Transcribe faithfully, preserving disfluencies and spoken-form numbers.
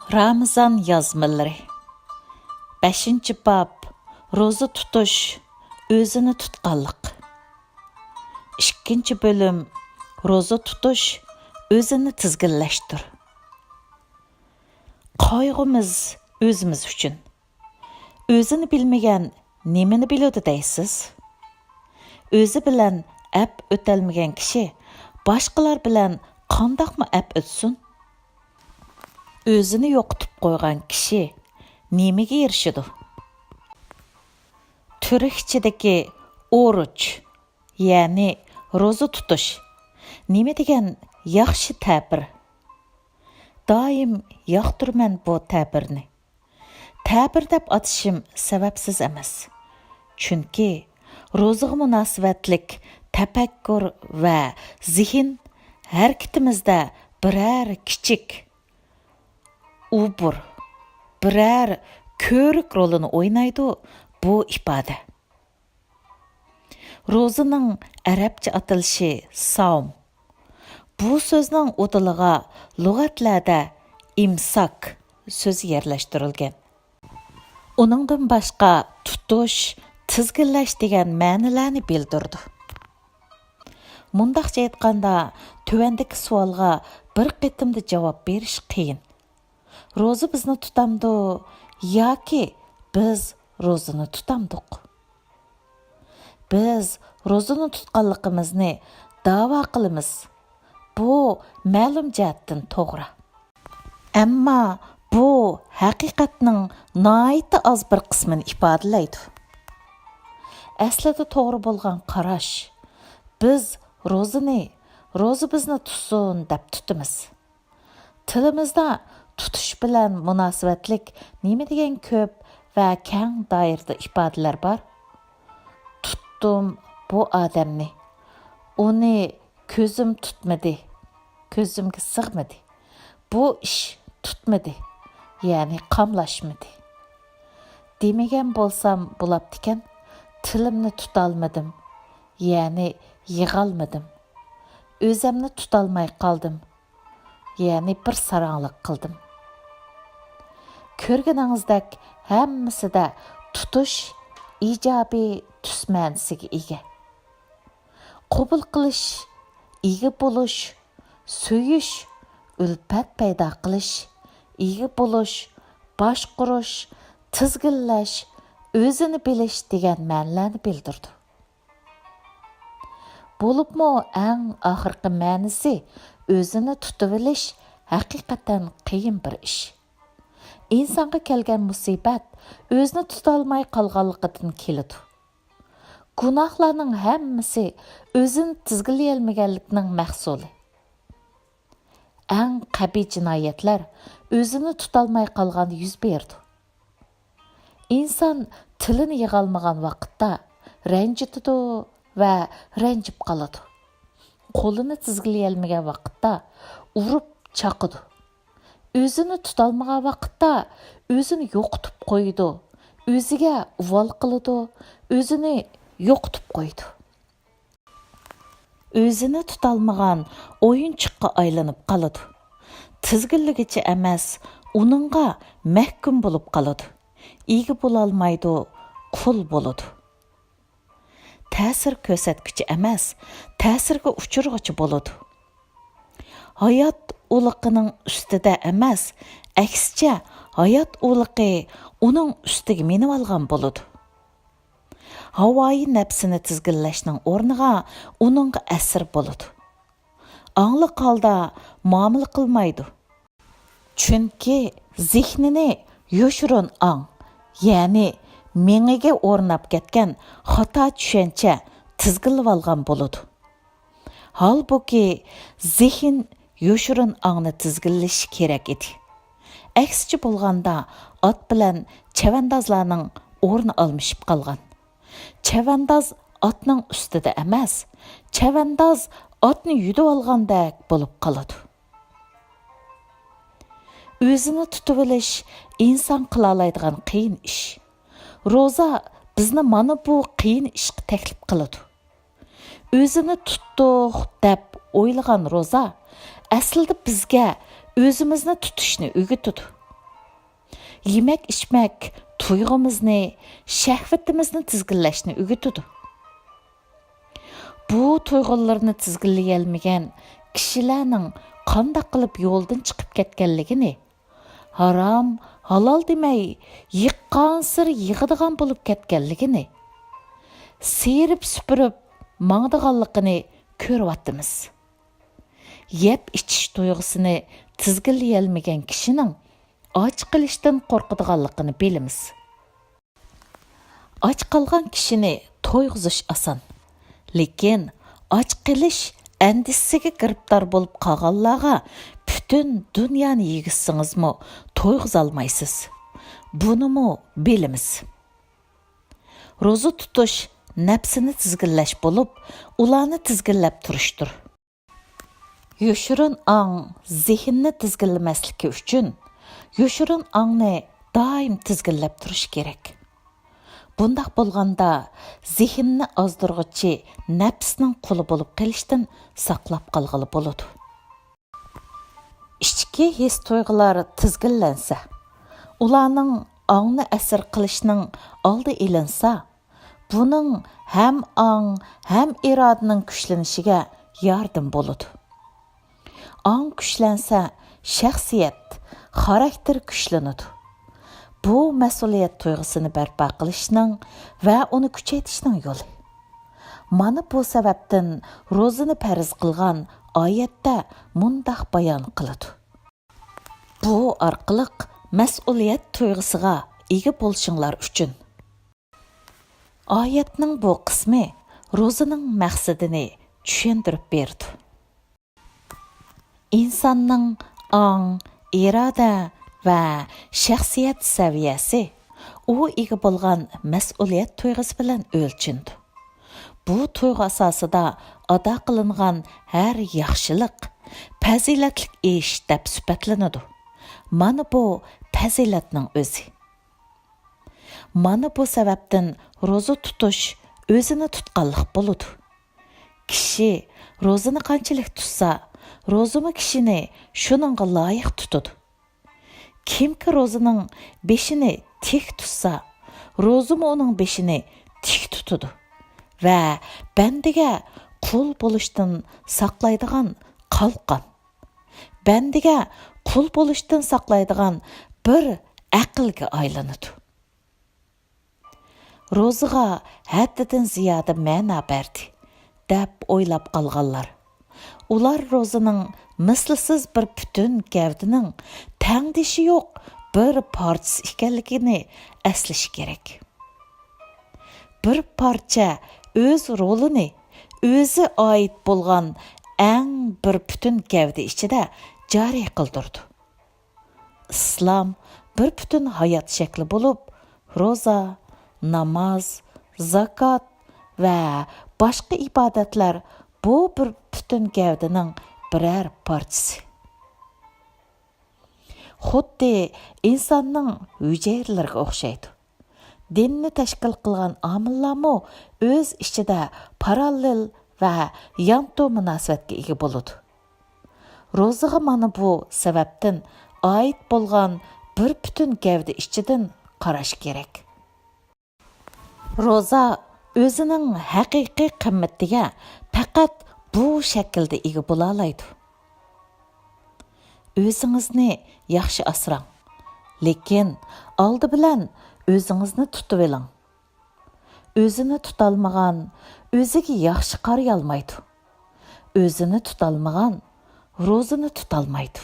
رامىزان يازمىلىرى. بەشىنچى باب، روزا تۇتۇش، ئۆزىنى تۇتقانلىق. ئىككىنچى بۆلۈم، روزا تۇتۇش، ئۆزىنى تىزگىنلەشتۈر. قايغۇمىز ئۆزىمىز ئۈچۈن. ئۆزىنى بىلمىگەن نېمىنى بىلىدۇ دەيسىز؟ ئۆزى بىلەن ئەپ ئۆتەلمىگەن كىشى باشقىلار بىلەن قانداقمۇ ئەپ ئۆتسۇن؟ ئۆزىنى يوقىتىپ قويغان كىشى نېمىگە ئېرىشىدۇ؟ تۈركچىدىكى ئورۇچ، يەنى روزا تۇتۇش، نېمە دېگەن ياخشى تەبىر! دائىم ياقتۇرىمەن بۇ تەبىرنى. تەبىر دەپ ئاتىشىم سەۋەبسىز ئەمەس. چۈنكى روزىغا مۇناسىۋەتلىك تەپەككۇر ۋە زېھىن ھەرىكىتىمىزدە بىرەر كىچىك ئۇبۇر، بىرەر كۆۋرۈك رولىنى ئوينايدۇ بۇ ئىپادە. روزىنىڭ ئەرەبچە ئاتىلىشى ساۋم. بۇ سۆزنىڭ ئۇدۇلىغا لۇغەتلەردە ئىمساك سۆزى يەرلەشتۈرۈلگەن. ئۇنىڭدىن باشقا تۇتۇش، تىزگىنلەش دېگەن مەنىلەرنى بىلدۈرىدۇ. مۇنداقچە ئېيتقاندا، تۆۋەندىكى سوئالغا بىر قېتىمدا جاۋاب بېرىش قىيىن. روزا بىزنى تۇتامدۇ ياكى بىز روزىنى تۇتامدۇق؟ بىز روزىنى تۇتقانلىقىمىزنى داۋا قىلىمىز. بۇ مەلۇم جەھەتتىن توغرا. ئەمما بۇ ھەقىقەتنىڭ ناھايىتى ئاز بىر قىسمىنى ئىپادىلەيدۇ. ئەسلىدە توغرا بولغان قاراش، بىز روزىنى، روزا بىزنى تۇتسۇن دەپ تۇتىمىز. تىلىمىزدا تۇتۇش بىلەن مۇناسىۋەتلىك نېمە دېگەن كۆپ ۋە كەڭ دائىرىدە ئىپادىلەر بار. تۇتتۇم بۇ ئادەمنى، ئۇنى كۆزۈم تۇتمىدى، كۆزۈمگە سىغمىدى. بۇ ئىش تۇتمىدى، يەنى قاملاشمىدى. دېمىگەن بولسام بولاپتىكەن، تىلىمنى تۇتالمىدىم، يەنى يىغالمىدىم. ئۆزەمنى تۇتالماي قالدىم، يەنى بىر ساراڭلىق قىلدىم. كۆرگىنىڭىزدەك، ھەممىسىدە تۇتۇش ئىجابىي تۈس مەنىسىگە ئىگە. قوبۇل قىلىش، ئىگە بولۇش، سۆيۈش، ئۈلپەت پەيدا قىلىش، ئىگە بولۇش، باشقۇرۇش، تىزگىنلەش، ئۆزىنى بىلىش دېگەن مەنىلەرنى بىلدۈرىدۇ. بولۇپمۇ ئەڭ ئاخىرقى مەنىسى، ئۆزىنى تۇتۇۋېلىش ھەقىقەتەن قىيىن بىر ئىش. ئىنسانغا كەلگەن مۇسىبەت ئۆزىنى تۇتالماي قالغانلىقىدىن كېلىدۇ. گۇناھلارنىڭ ھەممىسى ئۆزىنى تىزگىنلىيەلمىگەنلىكنىڭ مەھسۇلى. ئەڭ قەبىھ جىنايەتلەر ئۆزىنى تۇتالماي قالغاندا يۈز بېرىدۇ. ئىنسان تىلىنى يىغالمىغان ۋاقىتتا رەنجىتىدۇ ۋە رەنجىپ قالىدۇ. قولىنى تىزگىلىيەلمىگەن ۋاقىتتا ئۇرۇپ چاقىدۇ. ئۆزىنى تۇتالمىغان ۋاقىتتا ئۆزىنى يوقىتىپ قويىدۇ. ئۆزىگە ئۇۋال قىلىدۇ، ئۆزىنى يوقىتىپ قويىدۇ. ئۆزىنى تۇتالمىغان ئويۇنچۇققا ئايلىنىپ قالىدۇ. تىزگىنلىگۈچى ئەمەس، ئۇنىڭغا مەھكۇم بولۇپ قالىدۇ. ئىگە بولالمايدۇ، قۇل بولىدۇ. تەسىر كۆرسەتكۈچى ئەمەس، تەسىرگە ئۇچرىغۇچى بولىدۇ. ھايات ئۇلىقىنىڭ ئۈستىدە ئەمەس، ئەكسىچە، ھايات ئۇلىقى ئۇنىڭ ئۈستىگە مىنىۋالغان بولىدۇ. ھاۋايى نەپسىنى تىزگىنلەشنىڭ ئورنىغا ئۇنىڭغا ئەسىر بولىدۇ. ئاڭلىق ھالدا مۇئامىلە قىلمايدۇ. چۈنكى زېھنىنى يوشۇرۇن ئاڭ، يەنى مېڭىگە ئورناپ كەتكەن خاتا چۈشەنچە تىزگىنلىۋالغان بولىدۇ. ھالبۇكى، زېھىن يوشۇرۇن ئاڭنى تىزگىنلىشى كېرەك ئىدى. ئەكسىچە بولغاندا، ئات بىلەن چەۋەندازلارنىڭ ئورنى ئالمىشىپ قالغان. چەۋەنداز ئاتنىڭ ئۈستىدە ئەمەس، چەۋەنداز ئاتنى يۈدۈۋالغاندەك بولۇپ قالىدۇ. ئۆزىنى تۇتۇۋېلىش ئىنسان قىلالايدىغان قىيىن ئىش. روزا بىزنى مانا بۇ قىيىن ئىشقا تەكلىپ قىلىدۇ. ئۆزىنى تۇتتۇق دەپ ئويلىغان روزا ئەسلىدە بىزگە ئۆزىمىزنى تۇتۇشنى ئۆگىتىدۇ. يېمەك-ئىچمەك تۇيغۇمىزنى، شەھۋىتىمىزنى تىزگىنلەشنى ئۆگىتىدۇ. بۇ تۇيغۇلىرىنى تىزگىنلىيەلمىگەن كىشىلەرنىڭ قانداق قىلىپ يولدىن چىقىپ كەتكەنلىكىنى، ھارام، ھالال دېمەي، يىغقانسېرى يىغىدىغان بولۇپ كەتكەنلىكىنى، سىيرىپ سۈپۈرۈپ ماڭىدىغانلىقىنى كۆرۈۋاتىمىز. يەپ ئىچىش تۇيغۇسىنى تىزگىنلىيەلمىگەن كىشىنىڭ ئاچ قېلىشتىن قورقىدىغانلىقىنى بىلىمىز. ئاچ قالغان كىشىنى تويغۇزۇش ئاسان. لېكىن ئاچ قېلىش ئەندىشىسىگە گىرىپتار بولۇپ قالغانلارغا پۈتۈن دۇنيانى يېگۈزسىڭىزمۇ تويغۇزالمايسىز. بۇنىمۇ بىلىمىز. روزا تۇتۇش نەپسىنى تىزگىنلەش بولۇپ، ئۇلارنى تىزگىنلەپ تۇرۇشتۇر. يوشۇرۇن ئاڭ زېھىننى تىزگىنلىمەسلىكى ئۈچۈن، يوشۇرۇن ئاڭنى دائىم تىزگىنلەپ تۇرۇش كېرەك. بۇنداق بولغاندا، زېھىننى ئازدۇرغۇچى نەپسنىڭ قۇلى بولۇپ قېلىشتىن ساقلاپ قالغىلى بولىدۇ. ئىچكى ھېس-تۇيغۇلار تىزگىنلەنسە، ئۇلارنىڭ ئاڭنى ئەسىر قىلىشنىڭ ئالدى ئېلىنسا، بۇنىڭ ھەم ئاڭ، ھەم ئىرادىنىڭ كۈچلىنىشىگە ياردىمى بولىدۇ. ئاڭ كۈچلەنسە، شەخسىيەت، خاراكتېر كۈچلىنىدۇ. بۇ مەسئۇلىيەت تۇيغۇسىنى بەرپا قىلىشنىڭ ۋە ئۇنى كۈچەيتىشنىڭ يولى. مانا بۇ سەۋەبتىن روزىنى پەرز قىلغان ئايەتتە مۇنداق بايان قىلىدۇ. بۇ ئارقىلىق مەسئۇلىيەت تۇيغۇسىغا ئىگە بولۇشۇڭلار ئۈچۈن. ئايەتنىڭ بۇ قىسمى روزىنىڭ مەقسىتىنى چۈشەندۈرۈپ بېرىدۇ. ئىنساننىڭ ئاڭ، ئىرادە ۋە شەخسىيەت سەۋىيەسى ئۇ ئىگە بولغان مەسئۇلىيەت تۇيغۇسى بىلەن ئۆلچىنىدۇ. بۇ تۇيغۇ ئاساسىدا ئادا قىلىنغان ھەر ياخشىلىق پەزىلەتلىك ئىش دەپ سۈپەتلىنىدۇ. مانا بۇ پەزىلەتنىڭ ئۆزى. مانا بۇ سەۋەبتىن روزا تۇتۇش ئۆزىنى تۇتقانلىق بولىدۇ. كىشى روزىنى قانچىلىك تۇتسا، روزىمۇ كىشىنى شۇنىڭغا لايىق تۇتىدۇ. كىمكى روزىنىڭ بېشىنى تىك تۇتسا، روزىمۇ ئۇنىڭ بېشىنى تىك تۇتىدۇ ۋە بەندىگە قۇل بولۇشتىن ساقلايدىغان قالقان، بەندىگە قۇل بولۇشتىن ساقلايدىغان بىر ئەقىلگە ئايلىنىدۇ. روزىغا ھەددىدىن زىيادە مەنە بەردى، دەپ ئويلاپ قالغانلار. ئۇلار روزىنىڭ مىسلىسىز بىر پۈتۈن گەۋدىنىڭ تەڭدىشى يوق بىر پارچىسى ئىكەنلىكىنى ئەسلىشى كېرەك. بىر پارچە ئۆز رولىنى ئۆزى ئائىت بولغان ئەڭ بىر پۈتۈن گەۋدە ئىچىدە جارى قىلدۇرىدۇ. ئىسلام بىر پۈتۈن ھايات شەكلى بولۇپ، روزا، ناماز، زاكات ۋە باشقا ئىبادەتلەر بۇ بىر پۈتۈن گەۋدىنىڭ بىرەر پارچىسى. خۇددى ئىنساننىڭ ھۈجەيرىلىرىگە ئوخشايدۇ. دىننى تەشكىل قىلغان ئامىللارمۇ ئۆز ئىچىدە پاراللېل ۋە يانتۇ مۇناسىۋەتكە ئىگە بولىدۇ. روزىغا مانا بۇ سەۋەبتىن ئائىت بولغان بىر پۈتۈن گەۋدە ئىچىدىن قاراش كېرەك. روزا ئۆزىنىڭ ھەقىقىي قىممىتىگە پەقەت بۇ شەكىلدە ئىگە بولالايدۇ. ئۆزىڭىزنى ياخشى ئاسراڭ، لېكىن ئالدى بىلەن ئۆزىڭىزنى تۇتۇۋېلىڭ. ئۆزىنى تۇتالمىغان ئۆزىگە ياخشى قارىيالمايدۇ. ئۆزىنى تۇتالمىغان روزىنى تۇتالمايدۇ.